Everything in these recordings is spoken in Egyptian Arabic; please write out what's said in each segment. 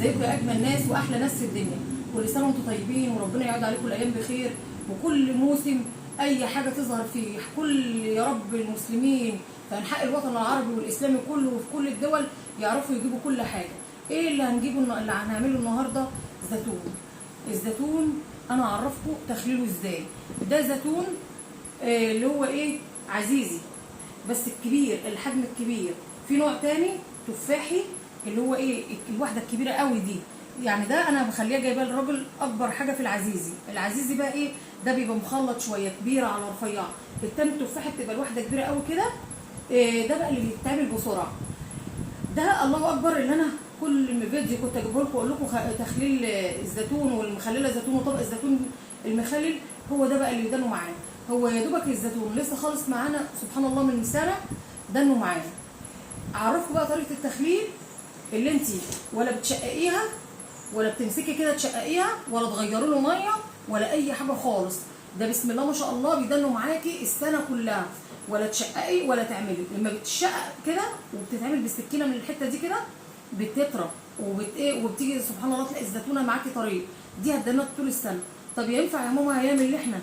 ازيكم يا اجمل ناس واحلى ناس في الدنيا؟ كل سنة وانتم طيبين، وربنا يعود عليكم الايام بخير، وكل موسم اي حاجة تظهر فيه كل يا رب المسلمين في انحاء الوطن العربي والاسلامي كله وفي كل الدول يعرفوا يجيبوا كل حاجة. ايه اللي هنجيبه اللي هنعمله النهارده؟ زيتون. الزيتون انا اعرفكم تخليله ازاي. ده زيتون اللي هو ايه، عزيزي، بس الكبير، الحجم الكبير. في نوع تاني تفاحي اللي هو ايه، الواحدة الكبيرة قوي دي، يعني ده انا بخليها جايباه للراجل اكبر حاجة في العزيزي. العزيزي بقى ايه، ده بيبقى مخلط شوية، كبيرة على رفيعة. التاني التفاحي بتبقى الواحدة كبيرة قوي كده. ده بقى اللي بيتعمل بسرعة. ده الله اكبر، اللي انا كل ما فيديو كنت اجيبه لكم واقول لكم تخليل الزيتون والمخلله زيتون وطبق الزيتون المخلل، هو ده بقى اللي دانه معانا. هو يا دوبك الزيتون لسه خالص معانا سبحان الله من سنة دانه معانا. اعرفكم بقى طريقه التخليل اللي انت ولا بتشققيها ولا بتمسكي كده تشققيها ولا تغيري له مية ولا اي حاجة خالص. ده بسم الله ما شاء الله بيدنوا معاكي السنة كلها، ولا تشققي ولا تعملي. لما بتشقق كده وبتتعمل بالسكينة من الحتة دي كده بتطرى وبت ايه وبتيجي سبحان الله تلاقي الزيتونه معاكي طرية. دي هتدنك طول السنة. طب ينفع يا ماما هيعمل اللي احنا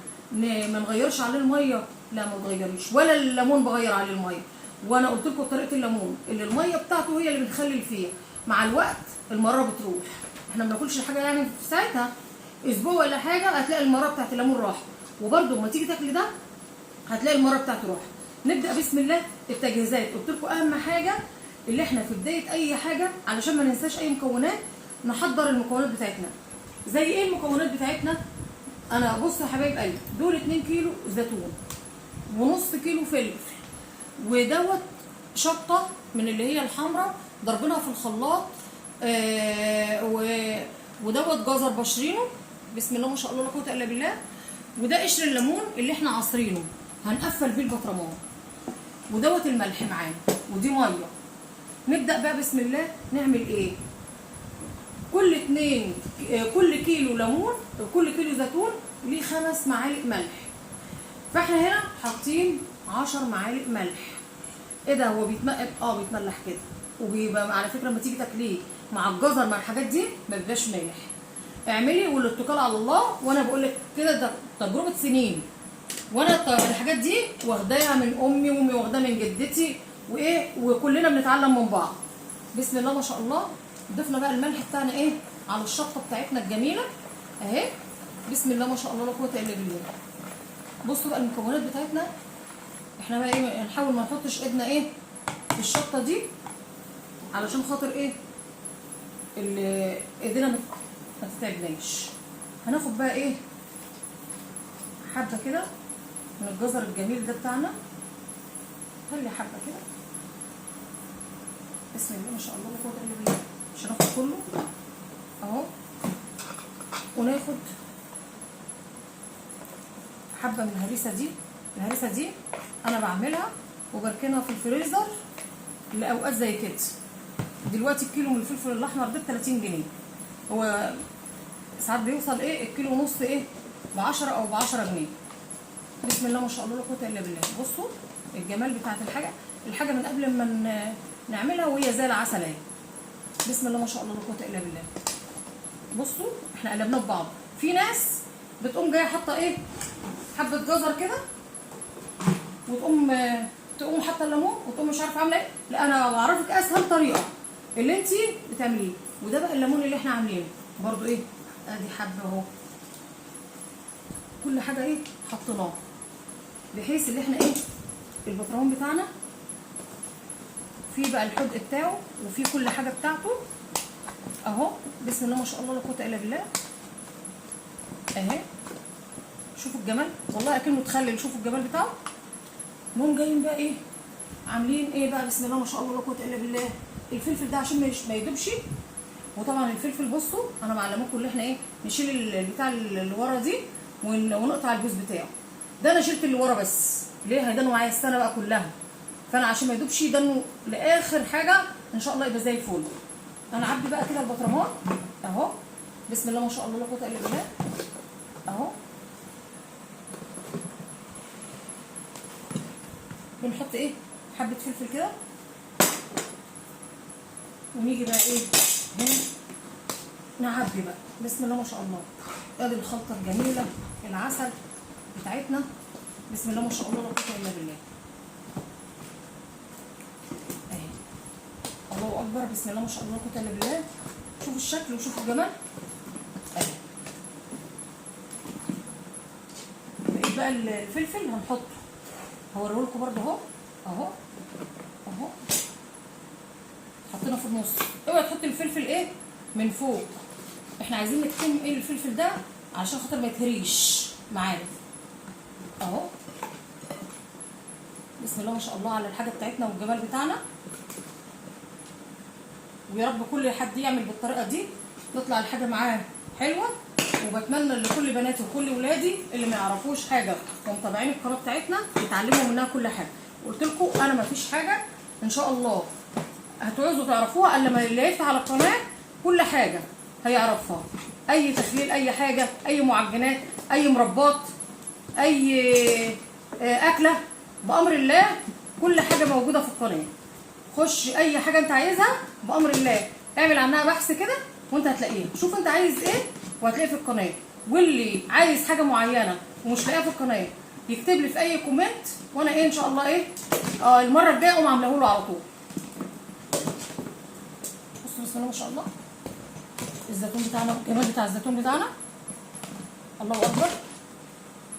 ما نغيرش عليه المية؟ لا ما تغيريش، ولا الليمون بغير عليه المية. وانا قلت لكم طريقه الليمون اللي المية بتاعته هي اللي بنخلل فيها. مع الوقت المرة بتروح، احنا ما بناكلش الحاجة يعني في ساعتها، اسبوع ولا حاجة هتلاقي المرة بتاعت الليمون راحت. وبرده لما تيجي تاكلي ده هتلاقي المرة بتاعته راحت. نبدا بسم الله التجهيزات. قلت لكم اهم حاجة اللي احنا في بداية اي حاجة علشان ما ننساش اي مكونات، نحضر المكونات بتاعتنا. زي ايه المكونات بتاعتنا؟ انا بصوا يا حبايب قلبي، دول 2 كيلو زيتون ونص كيلو فلفل، ودوت شطه من اللي هي الحمراء ضربينها في الخلاط، ودوت جزر بشرينه بسم الله ما شاء الله لا قوة الا بالله، وده قشر الليمون اللي احنا عصرينه هنقفل بيه البطرمان، ودوت الملح معانا، ودي مية. نبدا بقى بسم الله نعمل ايه. كل كيلو ليمون، كل كيلو زيتون ليه 5 معالق ملح، فاحنا هنا حاطين 10 معالق ملح. ايه ده، هو بيتمقل؟ بيتملح كده، وبيبقى على فكرة لما تيجي تاكليه مع الجزر مع الحاجات دي ما بيبقاش مالح. اعملي والاتكال على الله. وانا بقول لك كده ده تجربه سنين، وانا الحاجات دي واخداها من امي، وامي واخداها من جدتي، وايه، وكلنا بنتعلم من بعض. بسم الله ما شاء الله. ضفنا بقى الملح بتاعنا ايه على الشطه بتاعتنا الجميلة اهي، بسم الله ما شاء الله لا قوة الا بالله. بصوا بقى المكونات بتاعتنا، احنا بقى ايه نحاول ما نحطش ايدنا ايه في الشطه دي علشان خاطر ايه اللي ايدينا ما تتعبناش. هناخد بقى ايه حبه كده من الجزر الجميل ده بتاعنا، خلي حبه كده بسم الله ما شاء الله لا قوة الا بالله. مش هناخد كله اهو، وناخد حبه من الهريسه دي. الهريسه دي انا بعملها وبركنها في الفريزر لاوقات زي كده. دلوقتي الكيلو من الفلفل الاحمر ده ب 30 جنيه، هو ساعات بيوصل ايه الكيلو ونص ايه ب 10 او ب 10 جنيه. بسم الله ما شاء الله لا قوة الا بالله. بصوا الجمال بتاعت الحاجة، الحاجة من قبل ما نعملها وهي زي العسل اهي. بسم الله ما شاء الله لا قوة الا بالله. بصوا احنا قلبناه في بعض. في ناس بتقوم جاية حاطه ايه حبه جزر كده وتقوم حاطه الليمون وتقوم مش عارفه عامله ايه. لا انا بعرفك اسهل طريقه اللي انت بتعمليه. وده بقى الليمون اللي احنا عاملينه برضو ايه، ادي حبه اهو، كل حاجة ايه حطيناها بحيث اللي احنا ايه البطرمان بتاعنا فيه بقى الحدق بتاعه وفيه كل حاجة بتاعته اهو. بسم الله ما شاء الله لا قوة الا بالله اهي. شوفوا الجمال، والله اكنه اتخلل. شوفوا الجمال بتاعه. المهم جايين بقى ايه عاملين ايه بقى بسم الله ما شاء الله لا قوة الا بالله. الفلفل ده عشان ما يدوبش. وطبعا الفلفل بصوا انا معلمكم اللي احنا ايه نشيل البتاع اللي ورا دي ونقطع الجوز بتاعه. ده انا شلت اللي ورا بس، ليه؟ هيدانوا معايا السنة بقى كلها، فانا عشان ما يدوبش يدانوا لاخر حاجة ان شاء الله يبقى زي الفل. انا عبي بقى كده البطرمان اهو بسم الله ما شاء الله لا قوة الا بالله اهو. بنحط ايه حبه فلفل كده، ونيجي بقى ايه هنا نعبي بقى. بسم الله ما شاء الله. ادي الخلطة الجميلة العسل بتاعتنا، بسم الله ما شاء الله لا قوة الا بالله. اهي الله اكبر، بسم الله ما شاء الله لا قوة الا بالله. شوفوا الشكل وشوفوا الجمال. اهي بقيت بقى الفلفل هنحطه، هوريه لكم برده اهو اهو اهو، حطينا في النص. اوعي تحطي الفلفل ايه من فوق، احنا عايزين نكتم ايه الفلفل ده عشان خاطر ما يتهريش معانا اهو. بسم الله ما شاء الله على الحاجة بتاعتنا والجمال بتاعنا. ويا رب كل حد يعمل بالطريقة دي تطلع الحاجة معاه حلوة. وبتمنى لكل بناتي وكل ولادي اللي ما يعرفوش حاجة ومتابعين القناة بتاعتنا يتعلموا منها كل حاجة. قلت لكم انا ما فيش حاجة ان شاء الله هتعوزوا تعرفوها الا ما اللي يفتح على القناة كل حاجة هيعرفها. اي تخليل، اي حاجة، اي معجنات، اي مربات، اي اكله، بامر الله كل حاجة موجودة في القناة. خش اي حاجة انت عايزها بامر الله، اعمل عنها بحث كده وانت هتلاقيها. شوف انت عايز ايه وهتلاقيه في القناة. واللي عايز حاجة معينة ومش لاقيها في القناة يكتب لي في اي comment، وانا ايه ان شاء الله ايه المرة الجاية اقوم عاملاه له على طول. بصوا بسم الله ما شاء الله الزيتون بتاعنا، الجمال بتاع الزيتون بتاعنا، الله اكبر.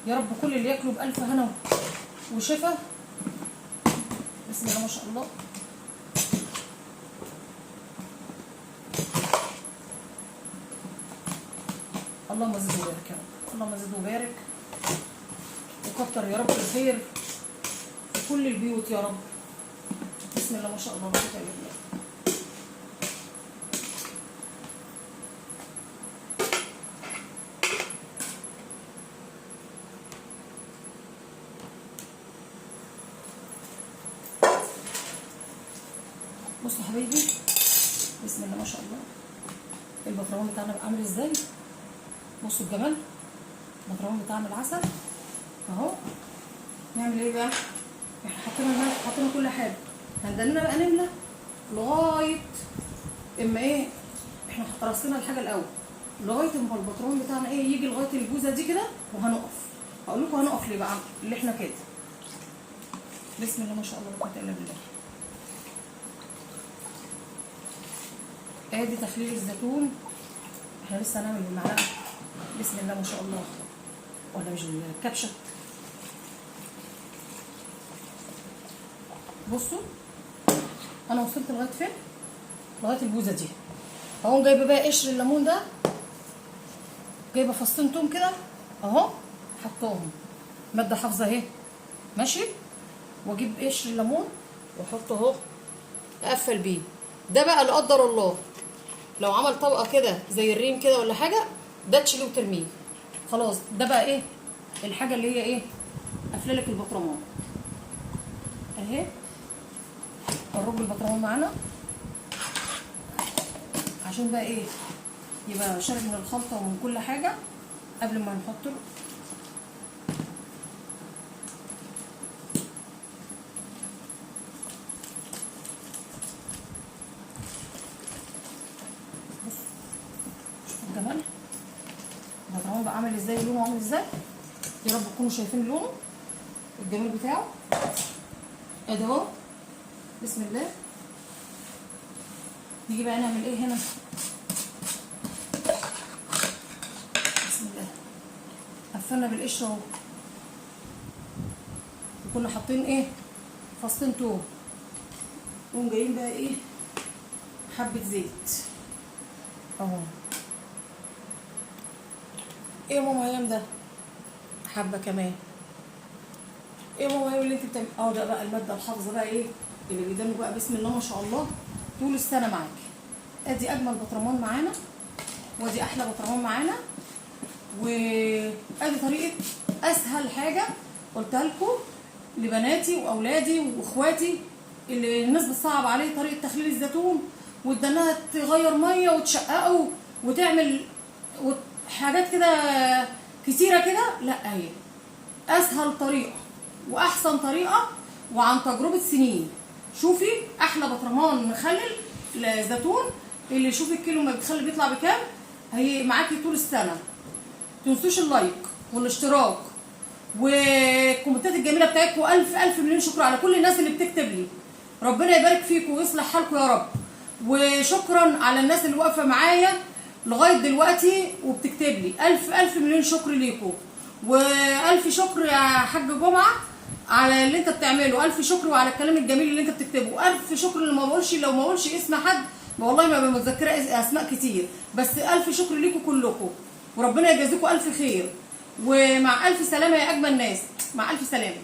يا رب كل اللي ياكله بالف هنا وشفا. بسم الله ما شاء الله. اللهم زد وبارك يا رب، اللهم زد وبارك وكتر يا رب الخير في كل البيوت يا رب. بسم الله ما شاء الله لا قوة الا بالله. بصوا حبايبي بسم الله ما شاء الله البطرمان بتاعنا بقى عامل ازاي. بصوا الجمال، البطرمان بتاعنا العسل اهو. نعمل ايه بقى؟ احنا حطينا الملح، حطينا كل حاجة، هندلنا بقى نملى لغاية اما ايه، احنا رصينا الحاجة الاول لغاية اما البطرمان بتاعنا ايه يجي لغاية الجوزه دي كده، وهنقف. هقول لكم هنقف ليه بقى اللي احنا كده. بسم الله ما شاء الله لا قوة الا بالله. ادي تخليل الزيتون، احنا لسه هنعمل بالمعلقه. بسم الله ما شاء الله، ولا مش الكبشه. بصوا انا وصلت لغاية فين؟ لغاية البوزه دي. اهو جايبه بقى قشر الليمون ده، جايبه فصين توم كده اهو، حطاهم مادة حافظه اهي ماشي. واجيب قشر الليمون واحطه اهو، اقفل بيه. ده بقى لا قدر الله لو عمل طبقه كده زي الريم كده ولا حاجة، ده تشيليه وترميه خلاص. ده بقى ايه الحاجة اللي هي ايه قافله لك البطرمان اهي. قرب البطرمان معانا عشان بقى ايه يبقى شارب من الخلطة ومن كل حاجة قبل ما نحط له. بص شوفوا الجمال البطرمان بقى عامل ازاي، لونه عامل ازاي. يا رب تكونوا شايفين لونه الجمال بتاعه. ادي اهو بسم الله. نيجي بقى نعمل ايه هنا. بسم الله. قفلنا بالقشره اهو، وكنا حاطين ايه فصين توم. نقوم جايين بقى ايه حبه زيت اهو. ايه يا ماما هيام ده؟ حبه كمان. ايه يا ماما هيام اللي انت بتعمل؟ اه ده بقى المادة الحافظة بقى ايه اللي بيدانوا بقى بسم الله ما شاء الله طول السنة معاكي. ادي اجمل بطرمان معانا، وادي احلى بطرمان معانا، وادي طريقه اسهل حاجة قلتها لكم لبناتي واولادي واخواتي اللي الناس بتصعب عليه طريقه تخليل الزيتون، وادانها تغير مية وتشققه وتعمل حاجات كده كتيرة كده. لا، هي اسهل طريقه واحسن طريقه وعن تجربه سنين. شوفي احلى بطرمان مخلل الزيتون اللي شوفي الكيلو ما بيتخلل بيطلع بكام. هي معاكي طول السنة. تنسوش ال like والاشتراك والكومنتات الجميلة بتاعتكم. الف الف مليون شكر على كل الناس اللي بتكتب لي، ربنا يبارك فيكم ويصلح حالكم يا رب. وشكرا على الناس اللي واقفة معايا لغاية دلوقتي وبتكتب لي، الف الف مليون شكر ليكم. والف شكر يا حاج جمعه على اللي انت بتعمله، الف شكر وعلى الكلام الجميل اللي انت بتكتبه، الف شكر. اللي ما بقولش، لو ما بقولش اسم حد والله ما متذكرة اسماء كتير، بس الف شكر ليكم كلكم وربنا يجازيكم الف خير. ومع الف سلامه يا اجمل ناس، مع الف سلامه.